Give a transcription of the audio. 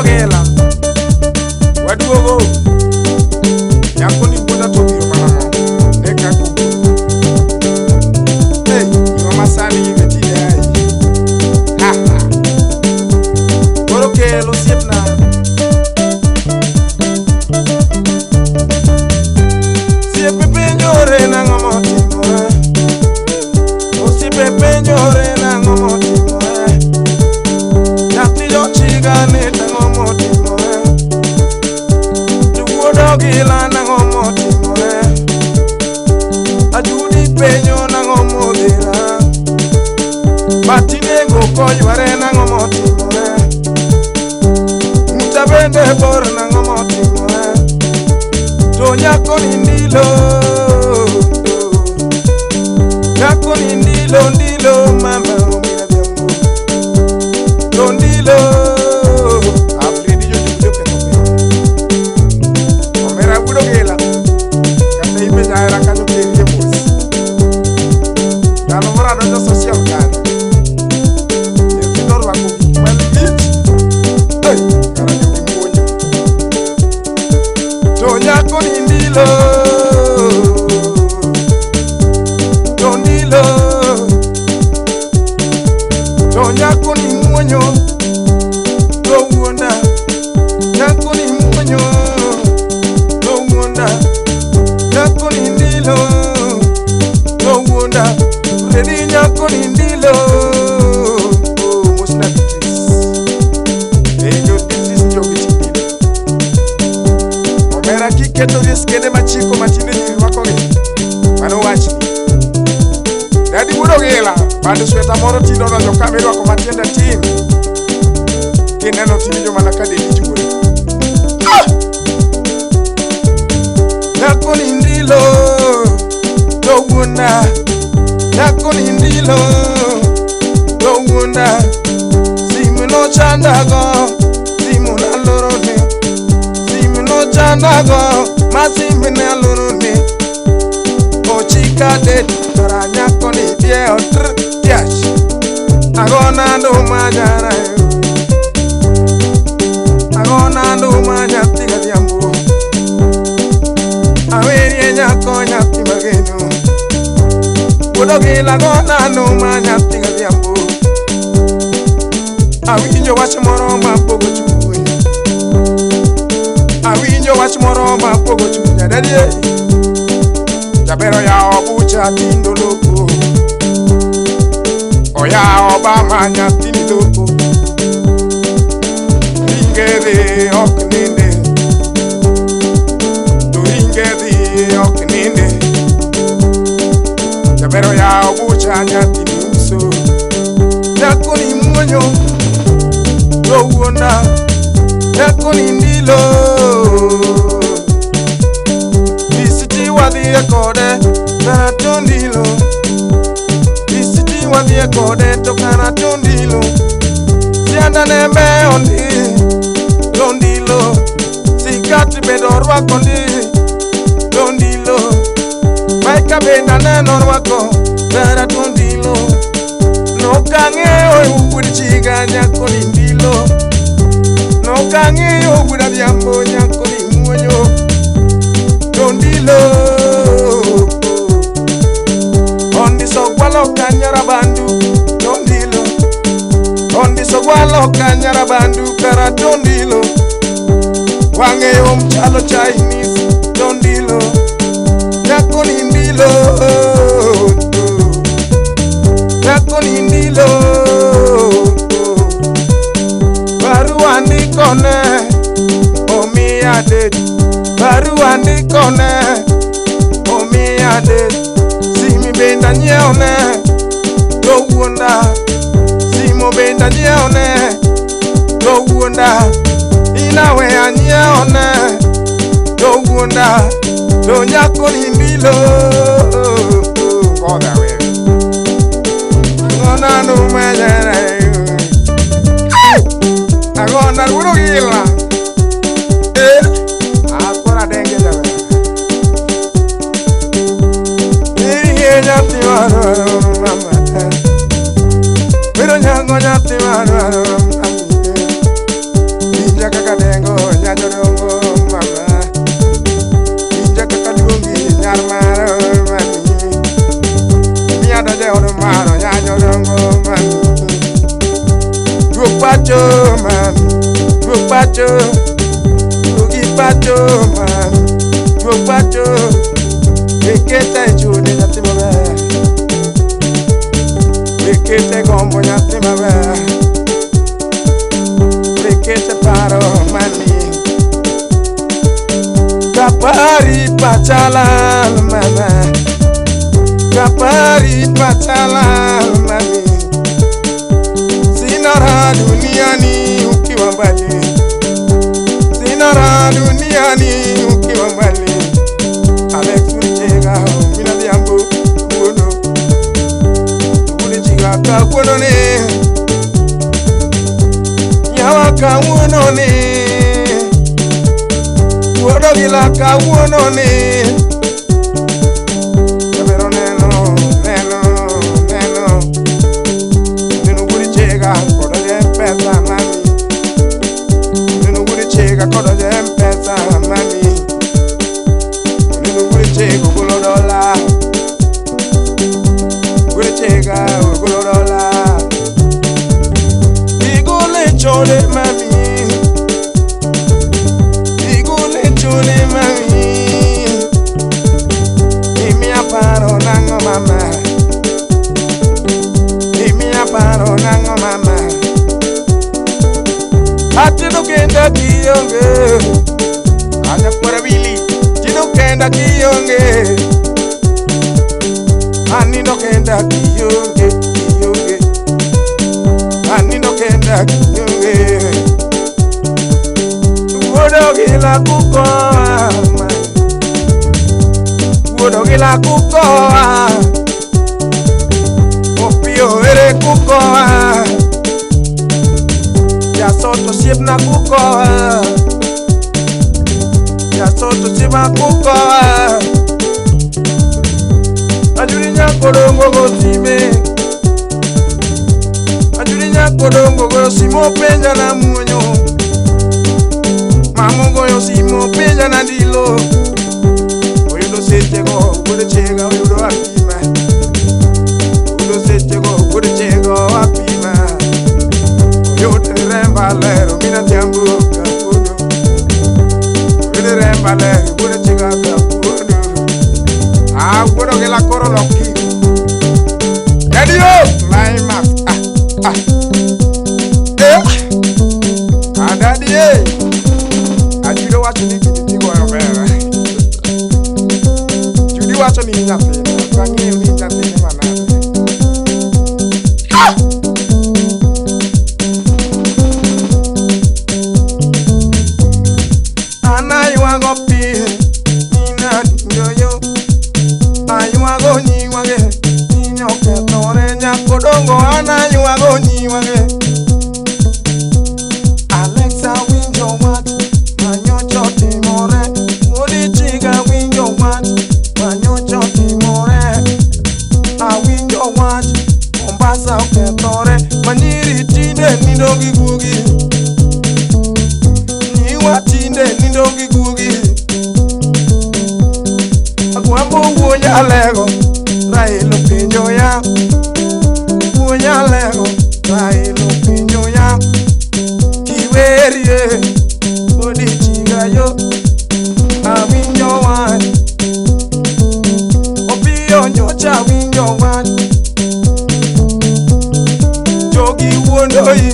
Ogila. Waduogo. Nyako ni wuoda to biro mana mo. Ne kaka owuotho. Hey, gima masani gi tinde ai. Ha ha. Koro kel osiepna. Osiepe penjore nang'o motimore. Osiepe penjore nang'o motimore. Nyathi jochiga ni tang'o motimore. To wuod Ogila nang'o motimore. Ajudi penjo nang'o modhira. Batinego koyware nang'o motimore. Muta bende bor nang'o motimore. To nyako ni ndilo. Nyako ni ndilo ndilo mama omira dhiambo. To ndilo. Afridi jojude oketho piny. Omera wuod Ogila. Kata in be jahera kanyo kerie mos. Ndalo moro adonjo social kanyo. Nyithindo orwako gik malich. Ei, kara jogi muonyo. To nyako ni ndilo. To ndilo. To nyako ni muonyo. To wuonda. Nyako ni muonyo. To wuonda. Nyako ni ndilo. To wuonda. Redi nyako ni ndilo. Oh, mosna Beatrice. Eh, jo Beatrice jogi tindilo. Omera kiketo gi skede machiko matinde nyiri rwakogi. Mano wachni. Dadi wuod Ogila, bad sweta moro tinde odonjo ka mirwako matiende tin. Kineno tiwinjo mana ka dendi chwori. Ah! Nyako ni ndilo, to wuonda. Nyako ni ndilo, to wuonda. Simu nochandago, simu nalorone. Simu nochandago, ma simu nalorone. Ochika det, kara nyako ni biewo tr tiach. Agona nduma jara yo. Agona nduma nyathi gadhiambo. Awerie nyako nyathi mageno. Wuod Ogila gona nduma nyathi gadhiambo. Awinjo wach moro mapogo chuny. Awinjo wach moro mapogo chunya dadie. Jaber oyawo bucha tindo loko. Oyawo bama nyathini loko. Ringe dhi ok ninde. To ringe dhi ok ninde. Jaber oyawo bucha nyathini uso. Nyako ni muonyo. To wuonda. Nyako ni ndilo. Isiti wadhiye kode kara to ndilo. Isiti wadhiye kode to kara to ndilo. Sianda ne beyo ndi to ndilo. Sikati bende orwako ndi to ndilo. Maika bende aneno orwako kara to ndilo. Nokang'eyo wuod chiga nyako ni ndilo. Nokang'eyo wuod adhiambo nyako ni muonyo. To ndilo. Ondiso gwalo kanyara bandu to ndilo. Ondiso gwalo kanyara bandu kara to ndilo. Wang'eyo mchalo Chinese to ndilo. Nyako ni ndilo. Nyako ni ndilo. Barua ndikone omiya det. Barua ndikone omiya det. Simi bende anyiewne to wuonda. Simo bende anyiewne to wuonda. Inawe anyiewne to wuonda. To nyako ni ndilo. Ngoda we. Agona nduma jara yo. Agona wuod Ogila. Eh, akora denge jaber. Irie nyathi madwaro mama. Pero nyango nyathi madwaro mama. pacho mami, duog pacho, duogi pacho mami, duog pacho. Wekete e chode nyathi maber, wekete gombo nyathi maber, wekete paro mami. Kapari pachalal mama, kapari pachalal mami. Sina raha duniani ukiwa mbali, sina raha duniani ukiwa mbali. Alex Mchega, mina diambo, kuono, ulichiga ka kuono ne, nyawa ka kuono ne, kuono gila ka kuono ne. Pero neno, neno, neno, neno ulichiga kodo je pesa mami, neno ulichiga kodo je pesa mami. Chego golodola, chega golodola. Igole chole mami, igole chole mami. Imi aparo nango mama, imi aparo nango mama. Atino kenda kionge, anya kwara bili. Tino kenda kionge, anino kenda kionge, kionge, anino kenda kionge. Wuodo gila kukoa, wuodo gila kukoa, opio ere kukoa, jasoto siepna kukoa. Jasoto siema kukoa, ajuri nyakodongo gosime, ajuri nyakodongo gosimo penja na muonyo, mamongo yo simo penja na ndilo, oyudo sechego wuod chega oyudo apima, oyudo sechego wuod chego apima, oyudo remba lero mina tiambo kapuno. Remba wuod chega kapuno. Ah, wuodo gila koro loki. Radio climax. Ah, ah. Eh. Adadi eh. Ajudo wacho ni kiti goyo ber. Judy wacho ni nyathina, ok ang'eyo ni nyathine manade. Ah! Anaywago pi nina nyoyo, aywago nyiwage ninyokethore nyakodongo, anaywago nyiwage. Alexa winjo wach manyocha otimore, wuod chiga winjo wach manyocha otimore, awinjo wach Mombasa okethore, manyiri tinde nindo gi guogi, nyiwa tinde nindo gi guogi. Agwambo wuo nyalego, Raila openjo ya, wuo nyalego, Raila openjo ya. Kiwerie odi chiga yo, awinjo wach, Opiyo nyocha winjo wach. Jogi wuondoi